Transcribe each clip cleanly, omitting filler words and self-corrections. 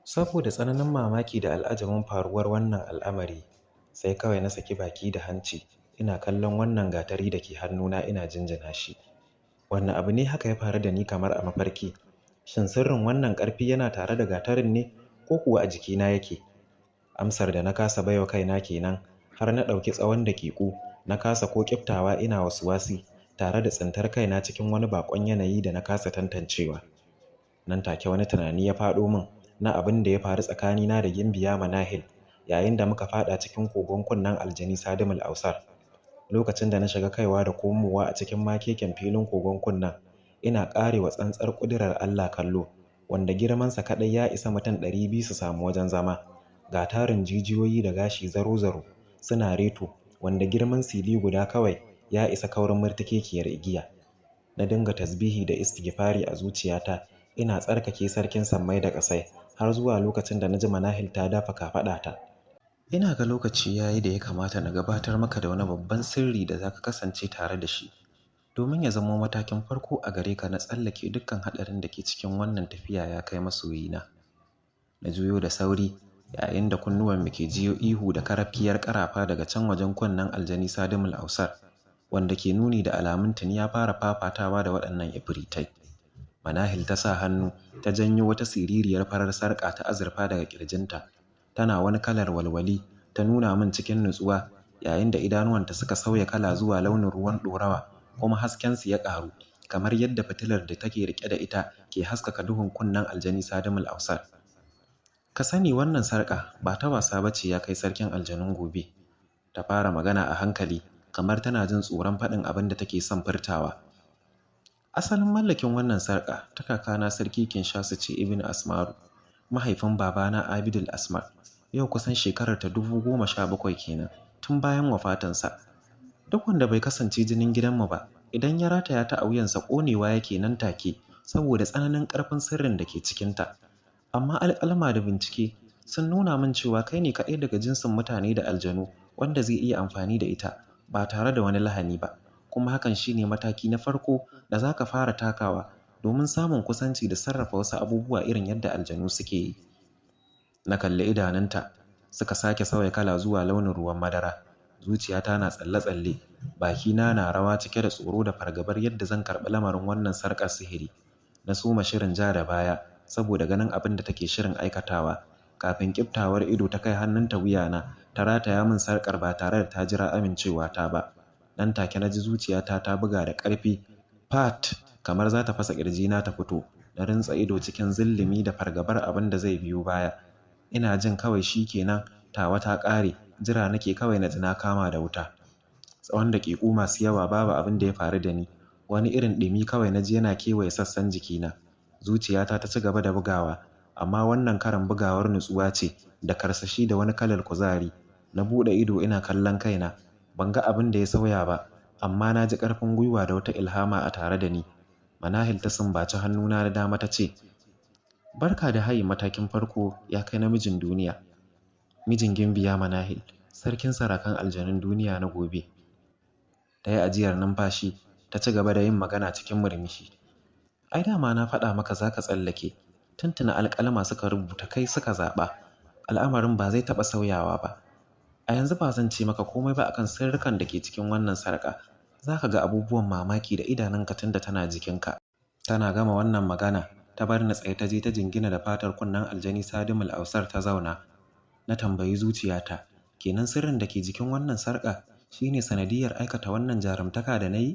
Saboda tsananin mamaki da al'ajabin faruwar wannan al'amari, sai kawai na saki baki da hanci ina kallon wannan gatari da ke hannuna ina jinjina shi. Wanne abu ne haka ya faru da ni kamar a mafarki? Shin sirrin wannan ƙarfi yana tare da gatarin ne ko kuwa a jikina yake? Amsar da na kasa baiwa kaina kenan har na ɗauki tsawon daƙiƙu na kasa ko ƙiftawa ina wasuwasi tare da tsintar kaina cikin wani baƙon yanayi da na kasa tantancewa. Nan take wani tunani ya faɗo min na abin da ya faru tsakanina da Gimbiya Manahil yayin da muka faɗa cikin kogon kunnen aljani Sadimul Ausar. Lokacin da na shiga kaiwa da komowa a cikin makeken filin kogon kunnen, ina ƙarewa tsantsar ƙudurar Allah kallo, wanda girmansa kaɗai ya isa mutum 200 su samu wajen zama. Ga tarin jijiyoyi da gashi zaro-zaro suna reto, wanda girman sili guda kawai ya isa kaurin murtukekiyar igiya. Na dinga tasbihi da istighfari a zuciyata ina tsarkake sarkin sammai da ƙasai har zuwa lokacin da na ji Manahil ta dafa kafaɗata. Ina ga lokaci ya yi da ya kamata na gabatar maka da wani babban sirri da za ka kasance tare da shi, domin ya zamo matakin farko a gare ka na tsallake dukkan haɗarin da ke cikin wannan tafiya, ya kai masoyina. Na juyo da sauri yayin da kunnuwanmu ke jiyo ihu da karafkiyar ƙarafa daga can wajen kunnen aljani Sadimul Ausar, wanda ke nuni da alamun tuni ya fara fafatawa da waɗannan ifritai. Manahil ta sa hannu ta janyo wata siririyar farar sarƙa ta azurfa daga ƙirjinta, tana wani kalar walwali, ta nuna min cikin nutsuwa yayin da idanuwanta suka sauya kala zuwa launin ruwan ɗorawa kuma haskensu ya ƙaru kamar yadda fitilar da take riƙe da ita ke haskaka duhun kunnen aljani Sadimul Ausar. Ka sani, wannan sarƙa ba ta wasa ba ce, ya kai sarkin aljanun gobe. Ta fara magana a hankali kamar tana jin tsoron faɗin abin da take son furtawa. Asalin mallakin wannan sarƙa ta kakana Sarki Kinshasu ce Ibn Asmaru, mahaifin babana Abidul Asmar, yau kusan shekarar ta 17,000 kenan tun bayan wafatansa. Duk wanda bai kasance jinin gidanmu ba, idan ya rataya ta a wuyansa, ƙonewa yake nan take saboda tsananin ƙarfin sirrin da ke cikinta. Amma alƙaluma da bincike sun nuna min cewa kai ne kaɗai daga jinsin mutane da aljanu wanda zai iya amfani da ita ba tare da wani lahani ba, kuma hakan shine mataki na farko da za ka fara takawa domin samun kusanci da sarrafa wasu abubuwa irin yadda aljanu suke yi. Na kalli idanunta suka sake sauya kala zuwa launin ruwan madara. Zuciyata na tsalle-tsalle, bakina na rawa cike da tsoro da fargabar yadda zan karɓi lamarin wannan sarƙar sihiri. Na soma shirin ja da baya saboda ganin abin da take shirin aikatawa. Kafin ƙiftawar ido, ta kai hannunta wuyana ta rataya min sarƙar ba tare da ta jira amincewata ba. Nan take na ji zuciyata ta buga da ƙarfi fat kamar za ta fasa ƙirjina ta fito. Na rintsa ido cikin zillumi da fargabar abin da zai biyo baya. Ina jin kawai shi kenan, tawa ta ƙare, jira nake kawai na ji na kama da wuta. Tsawon daƙiƙu masu yawa babu abin da ya faru da ni. Wani irin ɗumi kawai na ji yana kewaye sassan jikina. Zuciyata ta ci gaba da bugawa, amma wannan karan bugawar nutsuwa ce da karsashi da wani kalar kuzari. Na buɗe ido ina kallon kaina. Ban ga abin da ya sauya ba, amma na ji ƙarfin gwiwa da wata ilhama a tare da ni. Manahil ta sumbaci hannuna na dama ta ce, "Barka da haye matakin farko, ya kai namijin duniya. Mijin Gimbiya Manahil, sarkin sarakan aljanun duniya na gobe." Ta yi ajiyar numfashi, ta ci gaba da yin magana cikin murmushi. "Ai dama na faɗa maka za ka tsallake, tuntuna alƙaluma suka rubuta kai suka zaɓa, al'amarin ba zai taɓa sauyawa ba. A yanzu ba zan ce maka komai ba akan sirrikan da ke cikin wannan sarƙa, za ka ga abubuwan mamaki da idanunka tunda tana jikinka." Tana gama wannan magana, ta bar ni tsaye, ta je ta jingina da fatar kunnen aljani Sadimul Ausar ta zauna. Na tambayi zuciyata, kenan sirrin da ke jikin wannan sarƙa shine sanadiyar aikata wannan jarumtaka da na yi?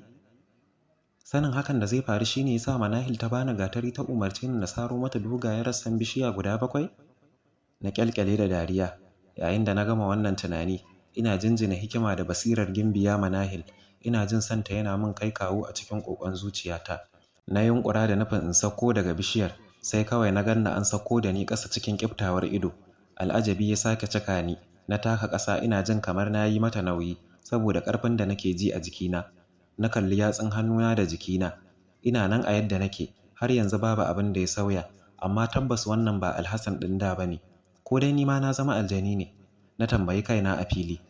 Sanin hakan da zai faru shine yasa Manahil ta bani gatari ta umarce ni na saro mata dogayen rassan bishiya guda bakwai? Na kyalkyale da dariya yayin da na gama wannan tunani, ina jinjina hikima da basirar Gimbiya Manahil, ina jin santa yana min kai kawo a cikin ƙoƙon zuciyata. Na yunƙura da nufin in sauko daga bishiyar, sai kawai na ganna an sauko da ni ƙasa cikin ƙiftawar ido. Al'ajabi ya sake cika ni, na taka ƙasa ina jin kamar na yi mata nauyi saboda ƙarfin da nake ji a jikina. Na kalli yatsun hannuna da jikina. Ina nan a yadda nake, har yanzu babu abin da ya sauya, amma tabbas wannan ba Alhassan ɗin da ba ne. Ko dai ni ma na zama aljani ne? Na tambayi kaina a fili.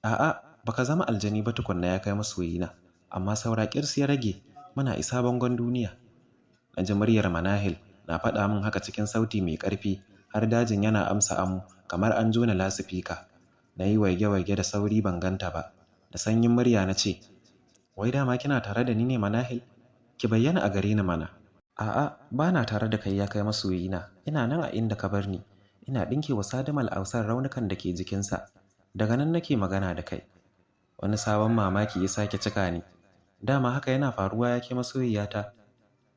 A'a, baka zama aljani ba tukunna, ya kai masoyina, amma saura ƙirs ya rage muna isa bangon duniya. Na ji muryar Manahil na faɗa min haka cikin sauti mai ƙarfi. har dajin yana amsa amo kamar an jona lasifika. Na yi waige-waige da sauri ban ganta ba. Da sanyin murya na ce, "Wai dama kina tare da ni ne, Manahil? Ki bayyana a gare ni mana." "A'a, ba na tare da kai ya kai masoyina, ina nan a inda ka bar ni. Ina ɗinke wa Sadimal Ausar raunukan da ke jikinsa. Daga nan nake magana da kai." Wani sabon mamaki ya sake cika ni. "Dama haka yana faruwa, ya ke masoyiyata?"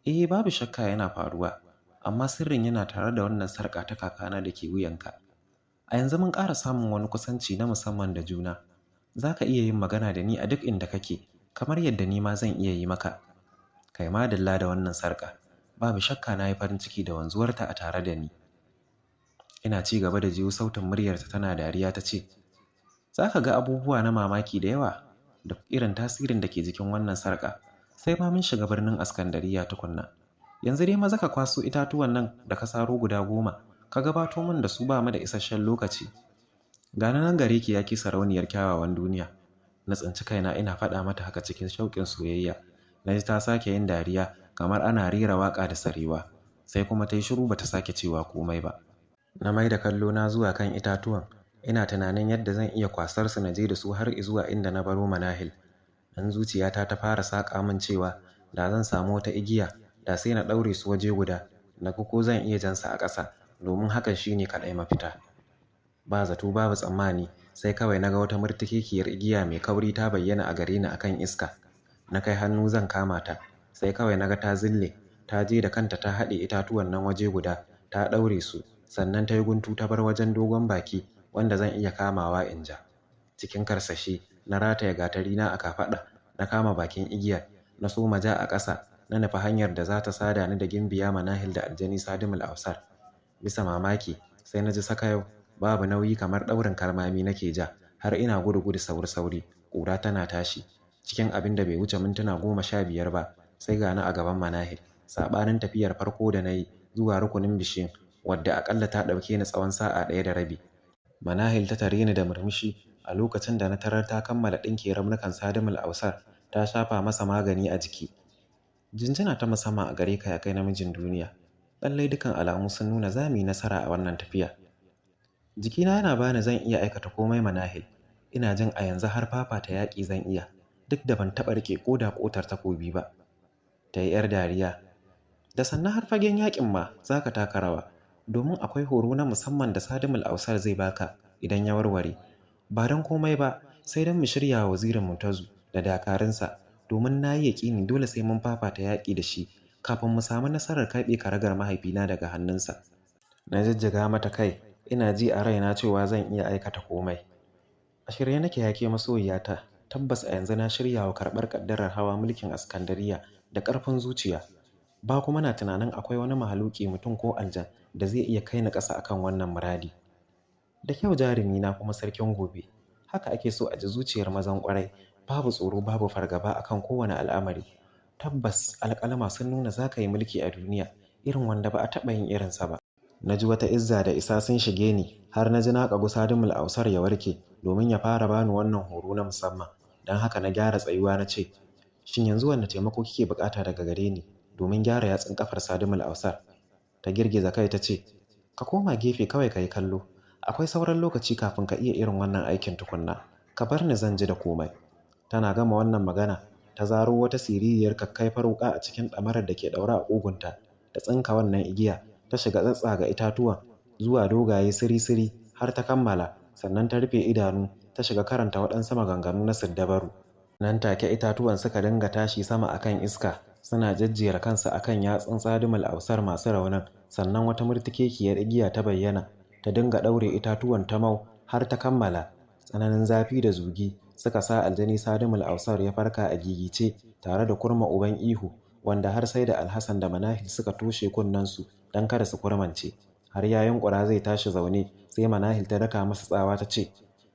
"Eh, babu shakka yana faruwa, amma sirrin yana tare da wannan sarƙa ta kakana da ke wuyanka. A yanzu mun ƙara samun wani kusanci na musamman da juna. Za ka iya yin magana da ni a duk inda kake, kamar yadda ni ma zan iya yi maka. Kai, madalla da wannan sarƙa. Babu shakka na yi farin ciki da wanzuwarta a tare da ni." Ina ci gaba da jiyo sautin muryarta tana dariya ta ce, "Za ka ga abubuwa na mamaki da yawa da irin tasirin da ke jikin wannan sarƙa. Sai ma mun shiga birnin Askandariya tukunna. Yanzu dai maza ka kwaso itatuwan nan da ka saro guda 10, ka gabato min da su, ba mu da isasshen lokaci." "Ga nan gare ki, ya ki sarauniyar kyawawan duniya." Na tsinci kaina ina faɗa mata haka cikin shauƙin soyayya. Na ji ta sake yin dariya kamar ana rera waƙa da sarewa, sai kuma ta yi shiru, bata sake cewa komai ba. Na mai da kallo na zuwa kan itatuwan, ina tunanin yadda zan iya kwasar su na je da su har zuwa inda na baro Manahil. Dan zuciyata ta fara saƙa min cewa da zan samu wata igiya, da sai na ɗaure su waje guda, na ga ko zan iya jansa a ƙasa, domin hakan shine kaɗai mafita. Ba zato babu tsammani, sai kawai na ga wata murtikekiyar igiya mai kauri ta bayyana a gare ni akan iska. Na kai hannu zan kama ta, sai kawai na ga ta zille, ta je da kanta ta haɗe itatuwan nan waje guda, ta ɗaure su, sannan ta yi guntu ta bar wajen dogon baki wanda zan iya kamawa in ja. Cikin karsashi, na rataya gatarina a kafaɗa, na kama bakin igiyar, na soma ja a ƙasa, na nufi hanyar da za ta sada ni da Gimbiya Manahil da aljani Sadimul Ausar. Bisa mamaki, sai na ji sakayau, babu nauyi, kamar ɗaurin karmami nake ja, har ina gudu-gudu, sauri-sauri, ƙura tana tashi. Cikin abin da bai wuce mintuna 15 ba, sai ga ni a gaban Manahil, saɓanin tafiyar farko da na yi zuwa rukunin bishiyun, wadda aƙalla ta ɗauke ni tsawon sa'a 1 da rabi. Manahil ta tare ni da murmushi a lokacin da na tarar ta kammala ɗinke raunukan Sadimul Ausar, ta shafa masa magani a jiki. "Jinjina ta musamman a gare ka, ya kai namijin duniya. Lallai dukan alamu sun nuna za mu yi nasara a wannan tafiya." "Jikina yana bani zan iya aikata komai, Manahil. Ina jin a yanzu har fafata yaƙi zan iya, duk da ban taɓa riƙe ko da ƙotar takobi ba." Ta yi 'yar dariya. "Da sannan har fagen yaƙin ma za ka taka rawa, domin akwai horo na musamman da Sadimul Ausar zai baka idan ya warware. Ba don komai ba, sai don mu shirya wa wazirin Murtazu da dakarunsa, domin na yi yaƙini dole sai mun fafata yaƙi da shi kafin mu samu nasarar karɓe karagar mahaifina daga hannunsa." Na jijjiga mata kai, ina ji a raina cewa zan iya aikata komai. "A shirye nake, ya ke masoyiyata. Tabbas a yanzu na shirya wa karɓar ƙaddarar hawa mulkin Askandariya da ƙarfin zuciya. Ba kuma na tunanin akwai wani mahaluki, mutum ko aljan, da zai iya kai ni ƙasa akan wannan muradi." "Da kyau, jarumi na kuma sarkin gobe. Haka ake so a ji zuciyar mazan ƙwarai, babu tsoro, babu fargaba akan kowane al'amari. Tabbas alƙaluma sun nuna za ka yi mulki a duniya irin wanda ba a taɓa yin irinsa ba." Na ji wata izza da isa sun shige ni, har na ji na ƙagu Sadimul Ausar ya warke domin ya fara bani wannan horo na musamman. Don haka na gyara tsayuwa na ce, "Shin yanzu wanne taimako kike buƙata daga gare ni domin gyara yatsun ƙafar Sadimul Ausar?" Ta girgiza kai ta ce, "Ka koma gefe kawai ka yi kallo. Akwai sauran lokaci kafin ka iya irin wannan aikin tukunna. Ka bar ni, zan ji da komai." Tana gama wannan magana, ta zaro wata siririyar kakkaifar wuƙa a cikin ɗamarar da ke ɗaure a ƙugunta, ta tsinka wannan igiya, ta shiga tsatsaga itatuwan zuwa dogaye siri-siri har ta kammala, sannan ta rufe idanu ta shiga karanta waɗansu maganganu na siddabaru. Nan take itatuwan suka dinga tashi sama akan iska, suna jejjera kansu akan yatsun Sadimul Ausar masu raunin, sannan wata murtikekiyar igiya ta bayyana, ta dinga ɗaure itatuwan ta mau har ta kammala. Tsananin zafi da zugi suka sa aljani Sadimul Ausar ya farka a gigice tare da kurma uban ihu, wanda har sai da Alhassan da Manahil suka toshe kunnensu don kada su kurmance. Har ya yunƙura zai tashi zaune, sai Manahil ta daka masa tsawa ta ce,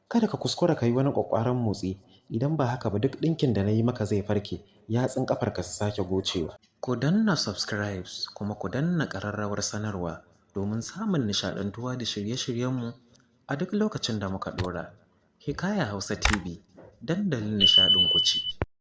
"Kada ka kuskura ka yi wani ƙwaƙƙwaran motsi, idan ba haka ba duk ɗinkin da na yi maka zai farke, yatsun ƙafarka su sake gocewa." Ku danna subscribe kuma ku danna ƙararrawar sanarwa domin samun nishaɗantuwa da shirye-shiryenmu a duk lokacin da muka ɗora. Hikaya Hausa TV, dandalin nishaɗin ku ce.